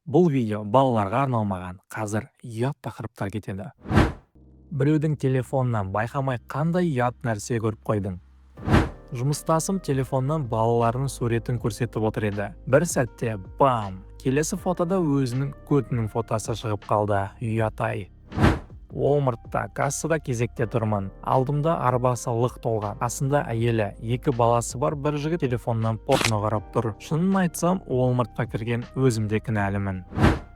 Бұл видео балаларға арналмаған. Қазір ұят тақырыптар кетеді. Біреудің телефонынан байқамай қандай ұят нәрсе көріп қойдың? Жұмыстасым телефоннан балаларының суретін көрсетіп отыр еді. Бір сәтте бам! Келесі фотода өзінің көтінің фотосы шығып қалды. Ұят-ай. Уолмартта кассада кезекте тұрмын. Алдымда арбасы лық толған. Қасында әйелі, екі баласы бар бір жігіт телефоннан порно қарап тұр. Шынын айтсам, Уолмартқа кірген өзім де кінәлімін.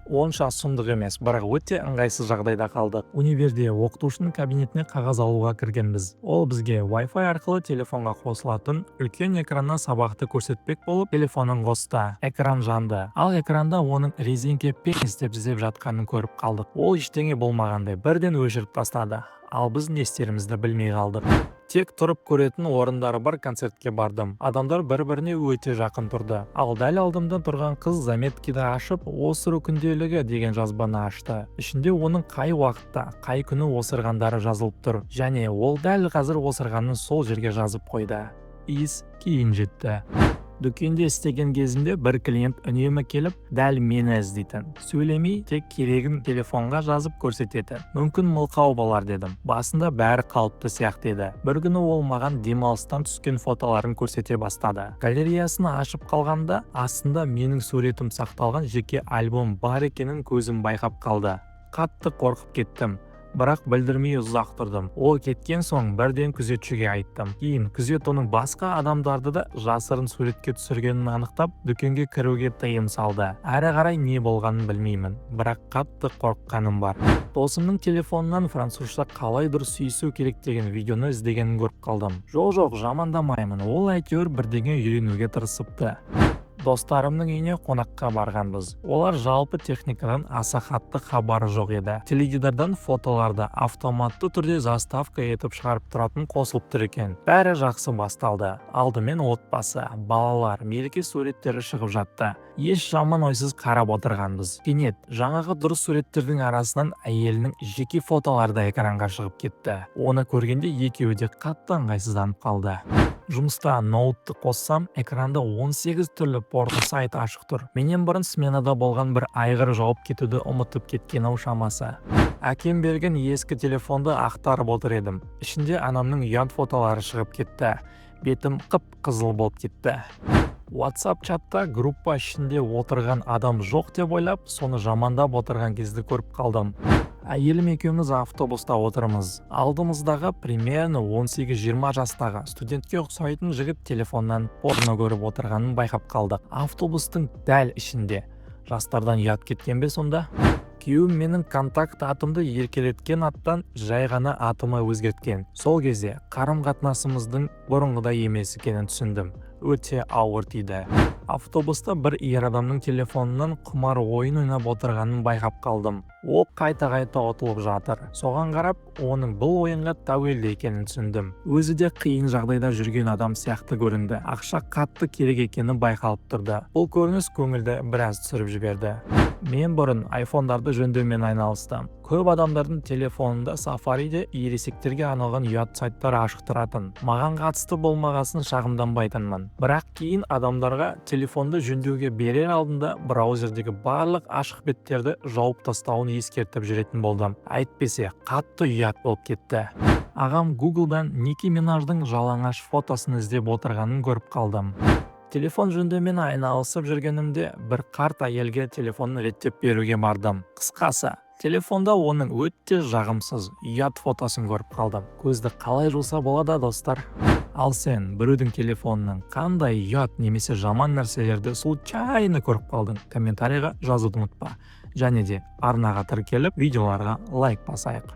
Онша сұмдық емес, бірақ өте ыңғайсыз жағдайда қалдық. Универде оқытушының кабинетіне қағаз алуға кіргенбіз. Ол бізге Wi-Fi арқылы телефонға қосылатын үлкен экраннан сабақты көрсетпек болып, телефонын қосты. Экран жанды. Ал экранда оның резеңке пенис деп іздеп жатқанын көріп қалдық. Ол ештеңе болмағандай бірден өшіріп тастады. Ал біз не істерімізді білмей қалдық. Тек тұрып көретін орындары бар концертке бардым. Адамдар бір-біріне өте жақын тұрды. Ал дәл алдымда тұрған қыз заметкиді ашып, «Осыру күнделігі» деген жазбаны ашты. Ішінде оның қай уақытта, қай күні осырғандары жазылып тұр. Және ол дәл қазір осырғанын сол жерге жазып қойды. Иіс кейін жетті. Дүкенде істеген кезімде бір клиент үнемі келіп, дәл мені іздейтін. Сөйлемей, тек керегін телефонға жазып көрсететін. Мүмкін, мылқау болар дедім. Басында бәрі қалыпты сияқты еді. Бір күні ол маған демалыстан түскен фотоларын көрсете бастады. Галереясын ашып қалғанда, астында менің суретім сақталған жеке альбом бар екенін көзім байқап қалды. Қатты қорқып кеттім. Бірақ білдірмей ұзақ тұрдым. Ол кеткен соң бірден күзетшіге айттым. Кейін күзет оның басқа адамдарды да жасырын суретке түсіргенін анықтап, дүкенге кіруге тыйым салды. Әрі қарай не болғанын білмеймін, бірақ қатты қорыққаным бар. Досымның телефонынан французша қалай дұрыс сүйісу керек деген видеоны іздегенін көріп қалдым. Жоқ, жоқ, жамандамаймын, ол әйтеуір бірдеңе үйренуге тырысыпты. Достарымның үйіне қонаққа барғанбыз. Олар жалпы техникадан аса қатты хабары жоқ еді. Теледидардан фотоларды автоматты түрде заставка етіп шығарып тұратын қосылып тұр екен. Бәрі жақсы басталды. Алдымен отбасы, балалар, мереке суреттері шығып жатты. Еш жаман ойсыз қарап отырғанбыз. Кенет жаңағы дұрыс суреттердің арасынан әйелінің жеке фотолары да экранға шығып кетті. Оны көргенде екеуі де қатты ыңғайсызданып қалды. Жұмыста ноутты қоссам, экранда 18 түрлі порно сайт ашық тұр. Менен бұрын сменада болған бір айғыр жауып кетуді ұмытып кеткен ау шамасы. Әкем берген ескі телефонды ақтарып отыр едім. Ішінде анамның ұят фотолары шығып кетті. Бетім қып-қызыл болып кетті. WhatsApp чатта группа ішінде отырған адам жоқ деп ойлап, соны жамандап отырған кезді көріп қалдым. Әйелім екеуміз автобуста отырмыз. Алдымыздағы примерно 18-20 жастағы студентке ұқсайтын жігіт телефоннан порно көріп отырғанын байқап қалдық. Автобустың дәл ішінде. Жастардан ұят кеткен бе сонда? Күйеуім менің контакт атымды еркелеткен аттан жай ғана атыма өзгерткен. Сол кезде қарым-қатынасымыздың бұрынғыдай емес екенін түсіндім. Өте ауыр тиді. Автобуста бір ер адамның телефонынан құмар ойын ойнап отырғанын байқап қалдым. Ол қайта-қайта ұтылып жатыр. Соған қарап, оның бұл ойынға тәуелді екенін түсіндім. Өзі де қиын жағдайда жүрген адам сияқты көрінді. Ақша қатты керек екені байқалып тұрды. Бұл көрініс көңілді біраз түсіріп жіберді. Мен бұрын айфондарды жөндеумен айналыстым. Көп адамдардың телефонында Сафариде ересектерге арналған ұят сайттар ашық тұратын. Маған қатысты болмағасын шағымданбайтынмын. Бірақ кейін адамдарға телефонды жөндеуге берер алдында браузердегі барлық ашық беттерді жауып тастауын ескертіп жүретін болдым. Әйтпесе қатты ұят болып кетті. Ағам Гуглдан Ники Минаждың жалаңаш фотосын іздеп отырғанын көріп қалдым. Телефон жөндеумен айналысып жүргенімде, бір қарт әйелге телефонын реттеп беруге бардым. Қысқасы, телефонда оның өте жағымсыз, ұят фотосын көріп қалдым. Көзді қалай жуса болады, достар? Ал сен біреудің телефонынан қандай ұят немесе жаман нәрселерді случайно көріп қалдың? Комментарийға жазуды ұмытпа. Және де арнаға тіркеліп, видеоларға лайк басайық.